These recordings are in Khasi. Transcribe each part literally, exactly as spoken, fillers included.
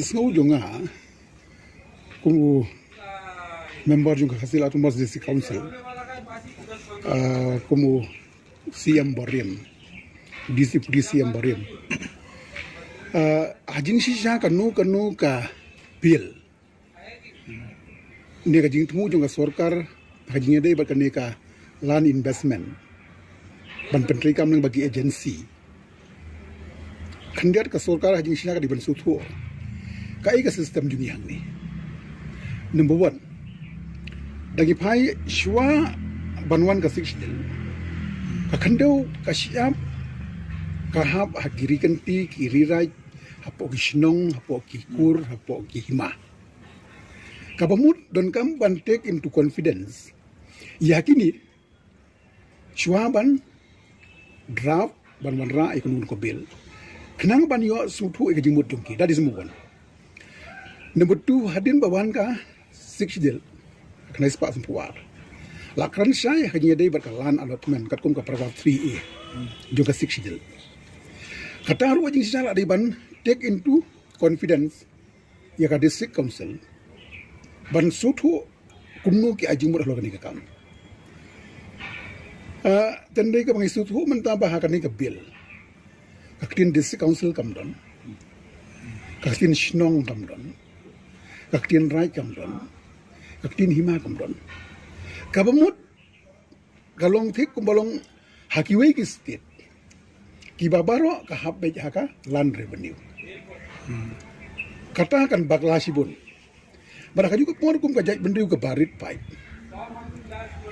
Sngew jong nga kum u member jong ka Khasi Hills Autonomous District Council, ah, kum u C M barim, D C, Deputy C M barim. Ah, ha jingshisha kano kano ka bill, ne ka jingthmu jong ka sorkar ha ka jingïadei bad kane ka land investment ban pyntreikam lyngba ki agency, khyndiat ka sorkar ha jingshisha ka dei ban sngewthuh kaei ka system jong ngi hangne. Number one, da ngi phai shuwa ban wan ka Sixth Schedule, ka khyndew ka shyiap ka hap ha ki ri kynti, ki ri raij, hapoh ki shnong, hapoh ki kur, hapoh ki hima. Kaba mut donkam ban take into confidence ïa kine shuwa ban draft, ban wanrah ïa kano kano ka bill, khnang ban ïoh sngewthuh ïa ka jingmut jong ki. That is number one. Number two, hadien ba wan ka Sixth Schedule, ka khyndai spah sawphew ar, la kren shai ha ka jingïadei bad ka land allotment katkum ka paragraph three A jong ka Sixth Schedule. Kata ruh jingshisha la dei ban take into confidence ïa ka District Council ban sngewthuh kumno ki ai jingmut halor kane ka kam. Ah, tang dei kaba ngi sngewthuh mynta ba ha kane ka bill, ka ktien District Council kam don, ka ktien shnong kam don, ka ktien raij kam don, ka ktien hima kam don. Kaba mut ka long thik kumba long ha kiwei ki state kiba baroh ka hap beit ha ka land revenue. Kata kan bakla shibun. Bad ha kajuh ka por kum ka jaitbynriew kaba rit paid,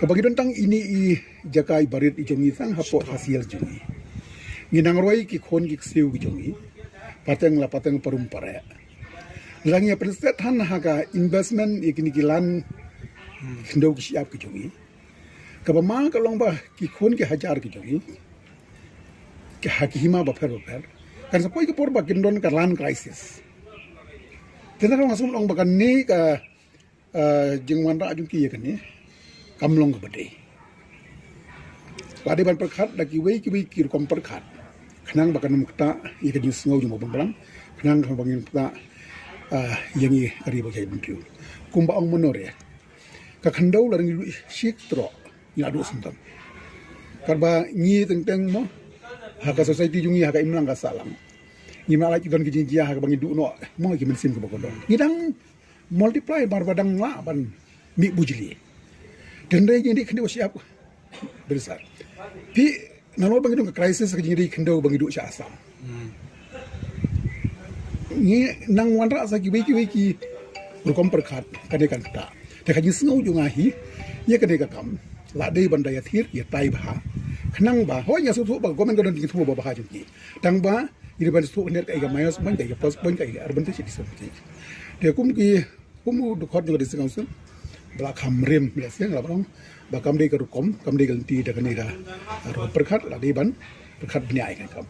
kaba ngi don tang ine i jaka iba rit i jong ngi tang hapoh Khasi Hills jong ngi, ngi nang roi ki khun ki ksiew ki jong ngi, pateng la pateng, parum pareh. Lada ngi ïa pynset than ha ka investment ïa kine ki land khyndew ki shyiap ki jong ngi, kaba ma ka long ba ki khun ki hajar ki jong ngi, ki ha ki hima bapher bapher, kan sa poi ka por ba kin don ka land crisis. Te na ka long, nga sngew long ba kane ka, ah, jingwanrah jong ki ïa kane kam long kaba dei. La dei ban pyrkhat da kiwei kiwei ki rukom pyrkhat, khnang ba kan ym ktah ïa ka jingsngew jong u Bah Bun Balang, khnang ba ngin ktah, ah, ïa ngi ka ri bad ka jaitbynriew. Kumba ong Manoria, ka khyndew lada ngi duh shi troh, ngi la duh syndon. Katba ngi teng teng mo, ha ka society jong ngi, ha ka imlang ka sahlang, ngim lah lait ki don ki jingjia ha kaba ngi duh noh mo ki mynsiem kiba kordor. Ngi dang multiply, namar ba dang lah ban mih bujli. Te hynrei ngi dei khyndew shyiap, Bah Sir. Phi, nalor ba ngi don ka crisis ka jingdei khyndew ba ngi duh sha Assam, ngi nang wanrah sa kiwei kiwei ki rukom pyrkhat, kane kan ktah. Te ka jingsngew jong nga hi ïa kane ka kam, la dei ban da ïathir ïatai bha, khnang ba, hooid, nga sngewthuh ba ka government ka don jingthmu ba bha jong ki, tang ba ngi dei ban sngewthuh khyndiat kaei ka minus point, kaei ka plus point, kaei ka advantage, disadvantage. Te kum ki, kum u dkhot jong ka District Council, ba la kham rim, la seng la ba ong ba kam dei ka rukom, kam dei ka lynti da kane ka, ah, rukom pyrkhat, la dei ban pyrkhat bniah ïa kane ka kam.